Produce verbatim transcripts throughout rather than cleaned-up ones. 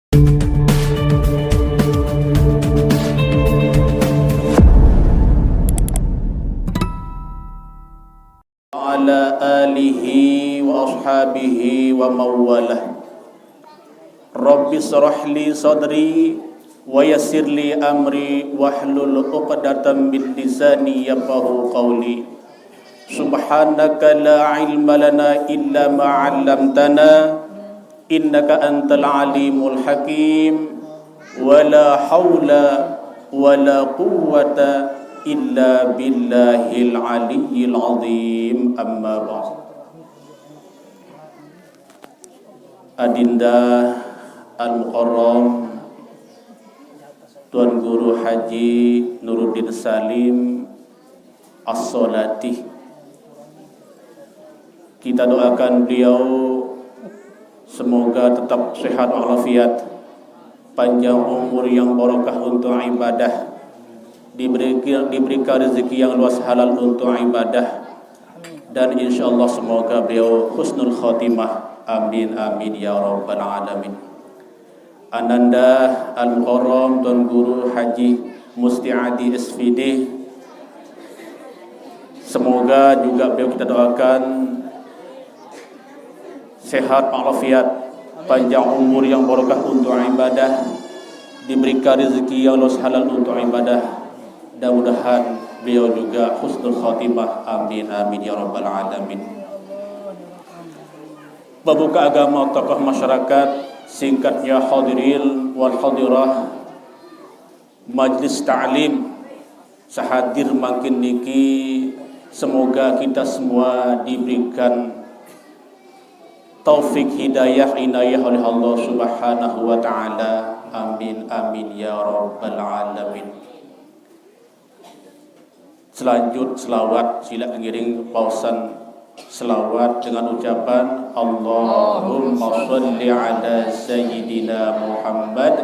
وعلى آله وأصحابه ومن والاه. رب اشرح لي صدري ويسر لي أمري واحلل عقدة من لساني يفقهوا قولي. سبحانك لا علم لنا إلا ما علمتنا إنك أنت العليم الحكيم. ولا حول ولا قوة إلا بالله العلي العظيم. أما بعد. Adinda Al-Mukarram Tuan Guru Haji Nuruddin Salim As-Solati. Kita doakan beliau semoga tetap sehat walafiat, panjang umur yang barokah untuk ibadah, diberi, diberikan rezeki yang luas halal untuk ibadah, dan insya Allah semoga beliau husnul khotimah. Amin, amin, ya rabbal alamin. Ananda Al-Mukarram Tuan Guru Haji Mustiadi S P D. Semoga juga beliau kita doakan sehat walafiat, panjang umur yang barokah untuk ibadah, diberikan rezeki yang luas halal untuk ibadah. Mudah-mudahan beliau juga husnul khotimah. Amin, amin, ya rabbal alamin. Pemuka agama, tokoh masyarakat, singkatnya hadirin wal hadirah, majlis ta'lim sahadir mangkin niki, semoga kita semua diberikan taufik hidayah inayah oleh Allah Subhanahu wa taala. Amin, amin, ya rabbal alamin. Selanjut selawat, sila ngiring pausan selawat dengan ucapan Allahumma salli ala sayyidina Muhammad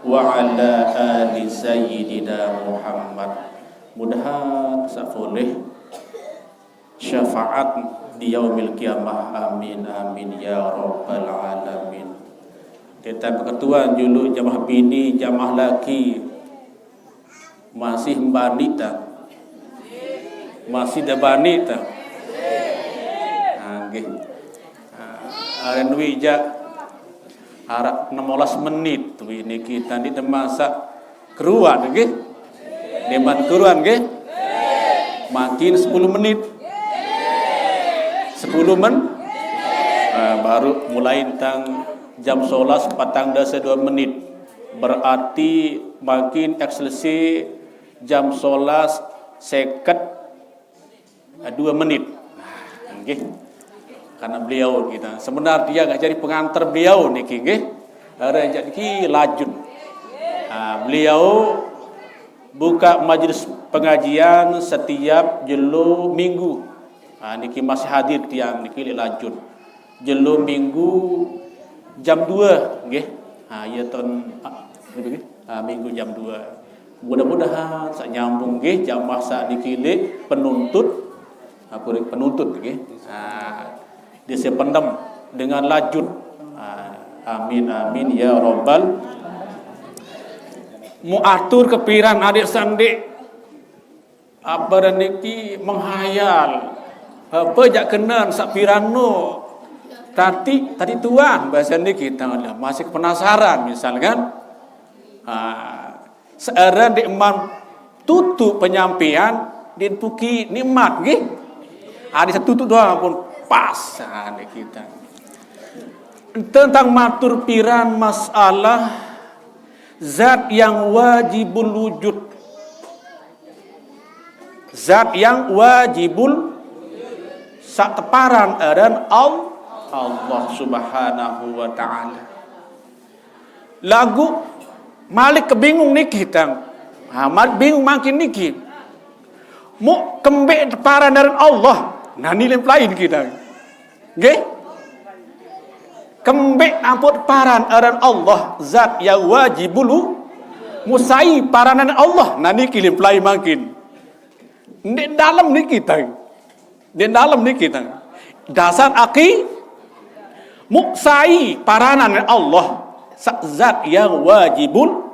wa ala ali sayyidina Muhammad. Mudahan safoleh syafaat di yaumil qiyamah. Amin, amin, ya rabbal alamin. Kita berketuan dulu jamaah bini, jamaah laki. Masih mbani ta? Masih da bani ta? Nah, nggih. Nah, aren wi ja arak enam belas menit wi niki tadi demasak keruan nggih. Deman keruan nggih. Makin sepuluh menit. Sepuluh men. Nah, baru mulai tentang jam sebelas patang dasa dua menit. Berarti makin ekselsi jam sebelas seket dua menit. Nah, nggih. Karena beliau kita sebenarnya nggak jadi pengantar beliau niki nggih. Ada jadi ki lajun. Nah, beliau buka majelis pengajian setiap jelo minggu. Nah, niki masih hadir tiang niki lek lajun. Jelo minggu jam dua nggih. Nah, iya ton ah, nggih. Nah, minggu jam dua. Mudah-mudahan sak nyambung nggih jamaah sak niki lek penuntut apa lek penuntut nggih. Nah, dia pendem dengan lajut. Nah, amin, amin, ya rabbal. Mau atur kepiran adik sandik apa dan niki menghayal apa jak kenan sak pirano tadi tadi tuan bahasa niki kita masih penasaran misalkan. Ah, searan di eman tutu penyampaian din puki nikmat nggih. Ada satu tutu doang pun pas ada kita. Tentang matur piran masalah zat yang wajibul wujud. Zat yang wajibul sak teparan aran Al-, Allah Subhanahu wa taala. Lagu Malik kebingung niki tang. Ha, Malik bingung makin niki. Mu kembek teparan aran Allah. Nah, ni lain kita. Nggih? Kembek namput paran aran Allah, zat yang wajibulu musai paranan Allah. Nah, niki lain makin. Ndik dalam niki tang. Ndik dalam niki tang. Dasar aki muksai paranan Allah. Sa-, zat yang wajibul.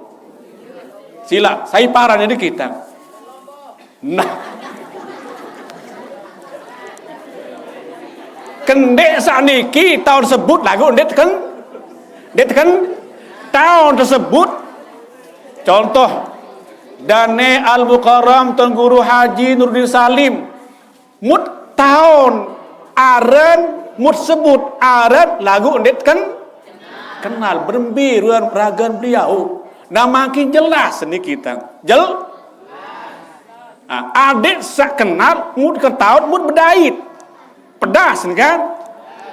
Sila, sai paranne niki tang. Nah. Kende' sakniki taon sebut lagu ndeq teken, ndeq teken taon tersebut. Contoh, dane Al Mukarram Tuan Guru Haji Nuruddin Salim. Mut taon aren, mut sebut aren lagu ndeq teken kenal, berembe ruan ragen beliau. Nah, makin jelas niki tang. Jel-, nah, adeq saq kenal, mut ketaon, mut bedait. Pedas kan?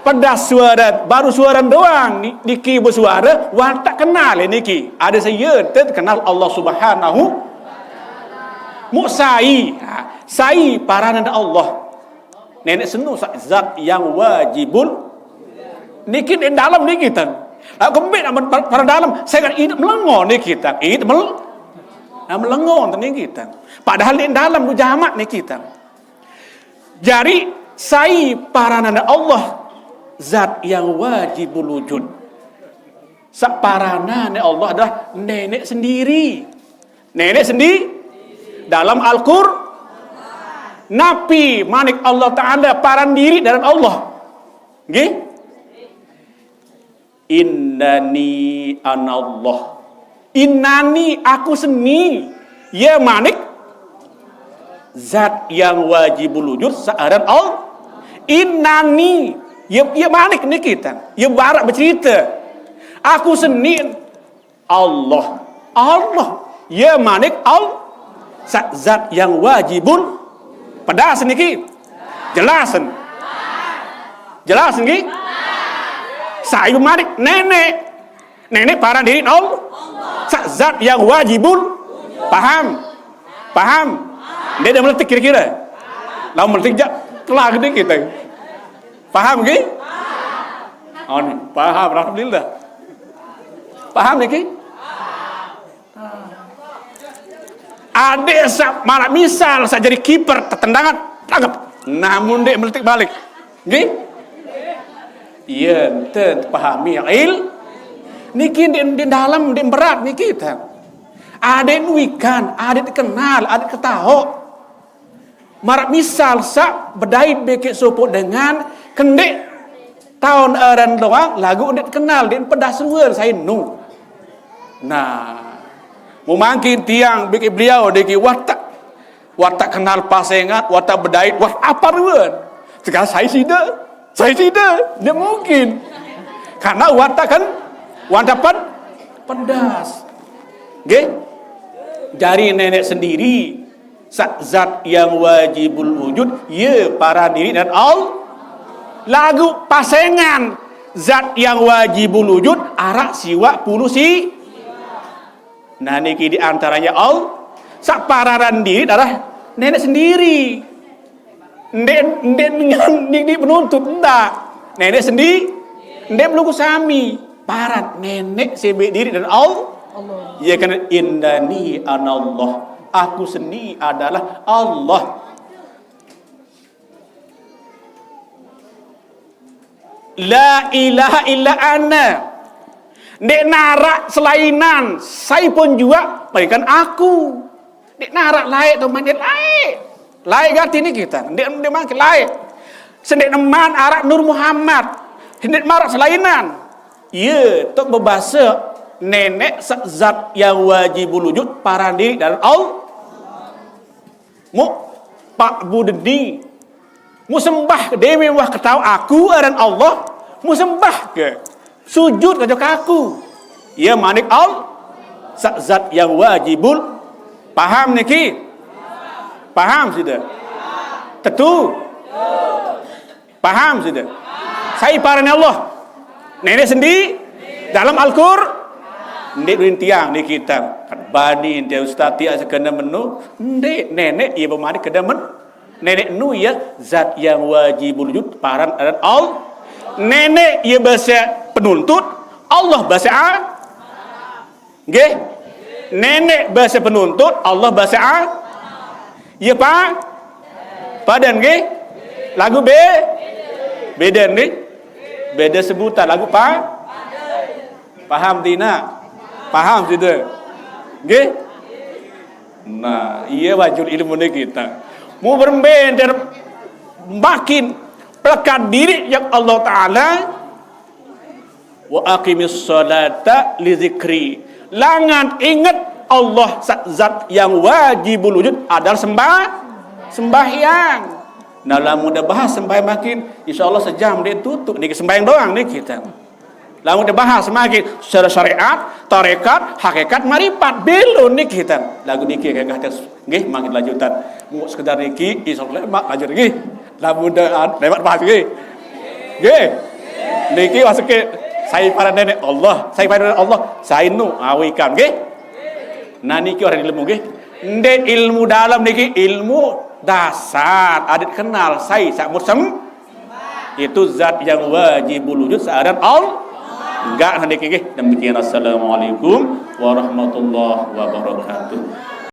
Pedas suare, baru suare doang ni-, niki besuare, wah tak kenal niki. Adeq saq ie ente kenal Allah Subhanahu, mut sai. Ha, sai paranne Allah. Neneq senu sa-, zat yang wajibul. Niki ndeq dalem niki tang. Laguq kembeq ndeq paran dalem, sengaq idup melengo niki tang. Idup mel-, nah, melengo niki tang. Padahal ndeq dalem, lu jamak niki tang. Jari, sai paranne Allah, zat yang wajibul wujud. Saq paranne Allah adalah Neneq sendiri. Neneq sendi-, dalam Al-Qur-, napi manik Allah Ta'ala paran diriq dalam Allah? Nggih? Innani anallah. Innani, aku seni. Ie manik zat yang wajibul wujud saq aran Allah. Innani, ie, ie manik niki tang. Ie barak becerite. Aku seni Allah. Allah. Ie manik Allah. Sa-, zat yang wajibul. Pedas niki? Jelas. Jelas niki? Sai manik? Neneq. Neneq paran diriq Allah. Sa-, zat yang wajibul. Paham? Paham? Ndeq, ndeq meletik kire-kire. Lamun meletik jaq telah gede kita. Paham nggih? Oh, ni, paham, alhamdulillah. Paham niki? Adeq saq maraq misal saq jari kiper, tetendangan, tangkep. Namun ndeq meletik balik. Nggih? Ie ente tepahami il-, niki ndeq, ndeq dalem, ndeq berat niki tang. Adeq nuikan, adeq tekenal, adeq tetaoq. Maraq misal saq bedait bekeq sopoq dengan, kendeq taon aran doang, laguq ndeq tekenal, ndeq pedas ruen sai nu. Nah, mumangkin tiang bekeq beliau deke wah tak, wah tak kenal pasengan, wah tak bedait, wah apal ruen. Tegal sai side, sai side, ndeq mungkin. Karena wah tak kan, wah tak ped-, pedas. Nggih? Jari Neneq sendiri, sa-, zat yang wajibul wujud, ie paran diriq dan Al-, laguq pasengan zat yang wajibul wujud araq siwaq pulu si-, nah, niki di antaranya Al-, saq paran diriq adalah Neneq sendiri. Ndeq, ndeq dengan ndeq, ndeq penuntut, ndaq. Neneq sendi-, ndeq pelungguh sami. Paran Neneq sebeq diriq dan Al-, Allah. Ie kan, "Innani anallah." Aku seni adalah Allah. La ilaha illa ana. Ndeq naraq selainan, sai pun juaq, melainkan aku. Ndeq naraq laeq to, mangkin laeq. Laeq gati niki tang, ndeq, ndeq mangkin laeq. Sendeq neman araq Nur Muhammad. Ndeq maraq selainan. Ie tok bebase Neneq sa-, zat yang wajibul wujud, paran diriq dalam Allah. Mu-, pa'budni. Musembah dewe wah ketaoq aku aran Allah. Musembah ke. Sujud kance aku. Ie manik Al-, sa-, zat yang wajibul. Paham niki? Paham side? Tetu? Paham side? Sai paranne Allah? Neneq sendi-, dalem Al-Qur-, ndeq nuin tiang niki tang. Bani ndeq ustaz tiang sekene menu, ndeq, Neneq ie bemanik kede men-, Neneq nu ie zat yang wajibul wujud, paran aran Al-, Neneq ie base penuntut, Allah base a-, nggih. Neneq base penuntut, Allah base a-, ie pa-, paden nggih. Laguq be-, bede nggih. Bede sebutan laguq pa-, Paham tidak? Paham tidak? Nggih? Nah, iya wajul ilmu ini kita. Mau berembender makin pekat diri yang Allah Ta'ala. Wa aqimis salata li dzikri. Langan ingat Allah sa- zat yang wajibul wujud adalah sembah sembahyang. Nah, lamun udah bahas sembahyang makin, insya Allah sejam dia tutup nih sembahyang doang nih kita. Lamun udah bahas makin secara syariat, tarekat, hakikat, maripat, belum nih kita. Lagu niki kayak nggih makin lanjutan. Mau sekedar niki, insya Allah mak lanjut nggih. Lamun udah an- lewat bahas nggih. Nggih. Niki masuk ke saya para nenek Allah, saya para nenek Allah, saya nu awikan nggih. Nah niki orang ilmu nggih. Nde ilmu dalam niki ilmu dasar adat kenal saya sak musim itu zat yang wajibul wujud seadan Allah. Enggak niki nggih. Demikian assalamualaikum warahmatullahi wabarakatuh.